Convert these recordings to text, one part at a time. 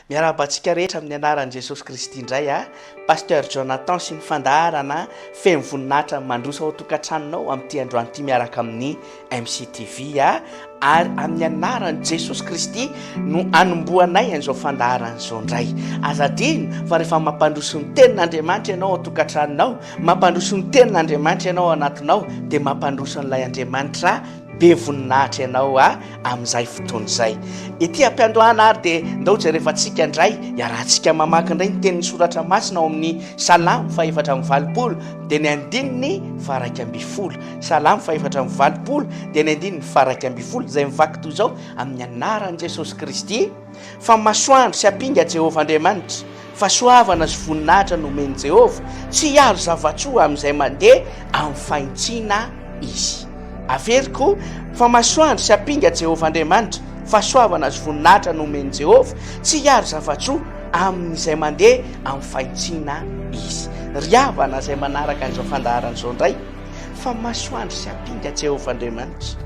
Miarahaba antsika rehetra amin'ny anaran'i Jesosy Kristy indray a! Pasteur Jonathan sy ny fandaharana feno voninahitra mandroso ao an-tokantranonao amin'ity androany ity miaraka amin'ny MCTV a! Ary amin'ny anaran'i Jesosy Kristy no anombohanay an'izao fandaharana izao indray. Aza adino fa rehefa mampandroso ny tenin'Andriamanitra ianao ao an-tokantranonao, mampandroso ny tenin'Andriamanitra ianao ao anatinao, dia mampandroso an'ilay Andriamanitra be voninahitra ianao amin'izay fotoana izay. Ety am-piandohana ary dia ndao jerevantsika indray, iarahantsika mamaky indray ny tenin'ny soratra masina ao amin'ny Salamo fahefatra amby 80 dia ny andininy faha-11. Salamo faha-84 dia ny andininy faha-11 izay mivaky toy izao, Amin'ny anaran'i Jesosy Kristy, fa masoandro sy ampinga Jehovah Andriamanitra, fahasoavana sy voninahitra no omen'i Jehovah, tsy hiaro zava-tsoa amin'izay mandeha amin'ny fahintsiana Izy. Averiko, fa masoandro sy ampinga Jehovah Andriamanitra, fahasoavana sy voninahitra no omen'i Jehovah, tsy hiaro zava-tsoa amin'izay mandeha amin'ny fahintsiana Izy. Ry havana izay manaraka an'izao fandaharana izao indray, fa masoandro sy ampinga Jehovah Andriamanitra.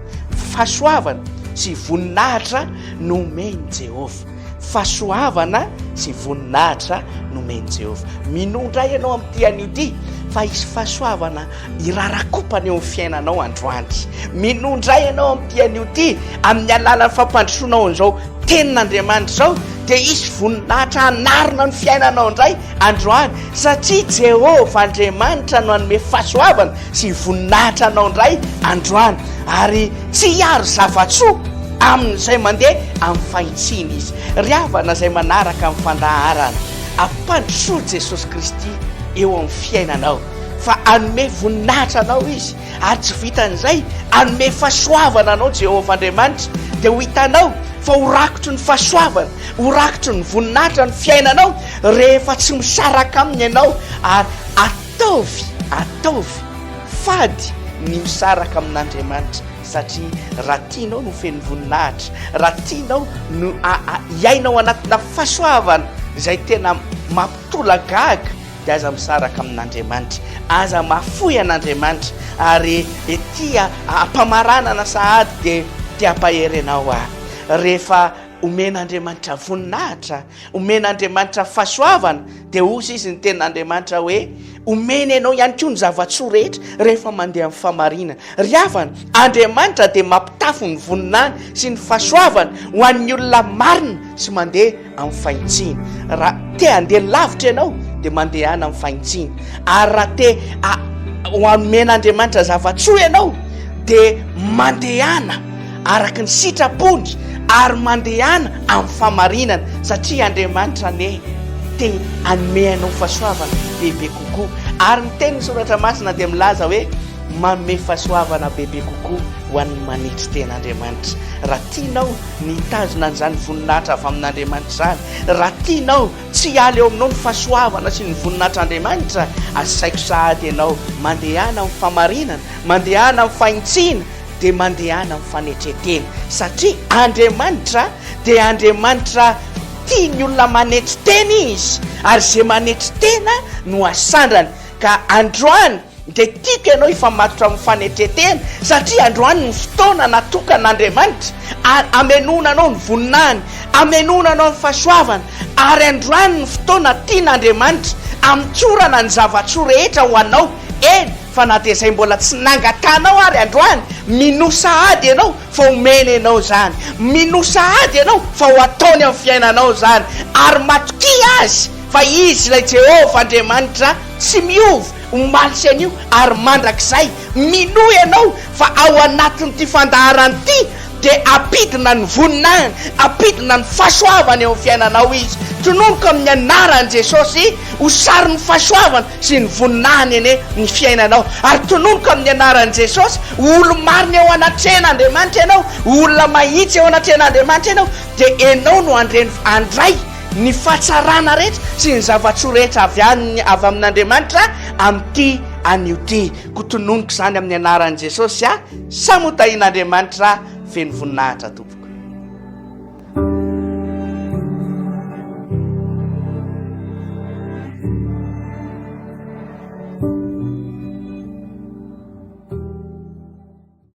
Fahasoavana sy voninahitra no omen'i Jehovah. Fahasoavana sy voninahitra nomen'i Jehovah. Minoa indray ianao amin'ity anio ity fa hisy fahasoavana hirarakopana eo amin'ny fiainanao androany. Minoa indray ianao amin'ity anio ity amin'ny alalan'ny fampandrosoanao an'izao tenin'Andriamanitra izao dia hisy voninahitra hanarona ny fiainanao indray androany satria Jehovah Andriamanitra no hanome fahasoavana sy voninahitra anao indray androany ary tsy hiaro zava-tsoa amin'izay mandeha amin'ny fahintsiana izy. Ry havana izay manaraka ny fandaharana, ampandrosoa Jesosy Kristy eo amin'ny fiainanao fa hanome voninahitra anao Izy ary tsy vitan'izay, hanome fahasoavana anao Jehovah Andriamanitra dia ho hitanao fa ho rakotry ny fahasoavana, ho rakotry ny voninahitra ny fiainanao rehefa tsy misaraka Aminy ianao ary Ataovy, ataovy, fady ny misaraka amin'Andriamanitra satria raha tianao no feno voninahitra, raha tianao no hiaina ao anatina fahasoavana izay tena mampitolagaga dia aza misaraka amin'Andriamanitra, aza mahafoy an'Andriamanitra ary ety am-pamaranana sahady dia te hampahery anao aho rehefa omen'Andriamanitra voninahitra Omen'Andriamanitra fahasoavana, dia hozy izy ny tenin'Andriamanitra hoe, Omeny anao ihany koa ny zava-tsoa rehetra rehefa mandeha amin'ny fahamarinana. Ry havana, Andriamanitra dia mampitafy ny voninahiny sy ny fahasoavany ho an'ny olona marina sy mandeha amin'ny fahintsiana. Raha te handeha lavitra ianao, dia mandehana amin'ny fahintsiana. Ary raha te ho omen'Andriamanitra zava-tsoa ianao, dia mandehana. araka ny sitrapony ary mandehana amin'ny famarinana satria Andriamanitra anie te hanome anao fahasoavana bebe kokoa ary ny tenin'ny soratra masina dia milaza hoe manome fahasoavana bebe kokoa ho an'ny manetry tena Andriamanitra. Raha tianao ny hitazona an'izany voninahitra avy amin'Andriamanitra izany, raha tianao tsy hiala eo aminao ny fahasoavana sy ny voninahitr'Andriamanitra, asaiko sahady ianao mandehana amin'ny famarinana, mandehana amin'ny fahintsiana, dia mandehana amin'ny fanetren-tena, satria Andriamanitra dia Andriamanitra tia ny olona manetry tena Izy, ary izay manetry tena no asandrany, ka androany dia tiako ianao hifamatotra amin'ny fanetren-tena, satria androany no fotoana natokan'Andriamanitra ary hamenoana anao ny voninahiny, hamenoana anao ny fahasoavana, ary androany no fotoana tian'Andriamanitra hamotsorana ny zava-tsoa rehetra ho anao, eny, Fa na dia izay mbola tsy nangatanao ary androany, minoa sahady ianao fa homena ianao izany. Minoa sahady ianao fa ho ataony amin'ny fiainanao izany. Ary matokia Azy fa Izy ilay Jehovah Andriamanitra tsy miova, omaly sy anio ary mandrakizay. Minoa ianao fa ao anatin'ity fandaharana ity dia hampidina ny voninahiny, hampidina ny fahasoavany eo amin'ny fiainanao Izy. Tononiko amin'ny anaran'i Jesosy ho sarin'ny fahasoavana sy ny voninahiny anie ny fiainanao. Ary tononiko amin'ny anaran'i Jesosy ho olo-marina eo anatrehan'Andriamanitra ianao, ho olona mahitsy eo anatrehan'Andriamanitra ianao, dia ianao no handre ny, handray ny fahatsarana rehetra sy ny zava-tsoa rehetra avy any, avy amin'Andriamanitra amin'ity anio ity. Koa tononiko izany amin'ny anaran'i Jesosy a! Samy ho tahian'Andriamanitra feno voninahitra tompoko.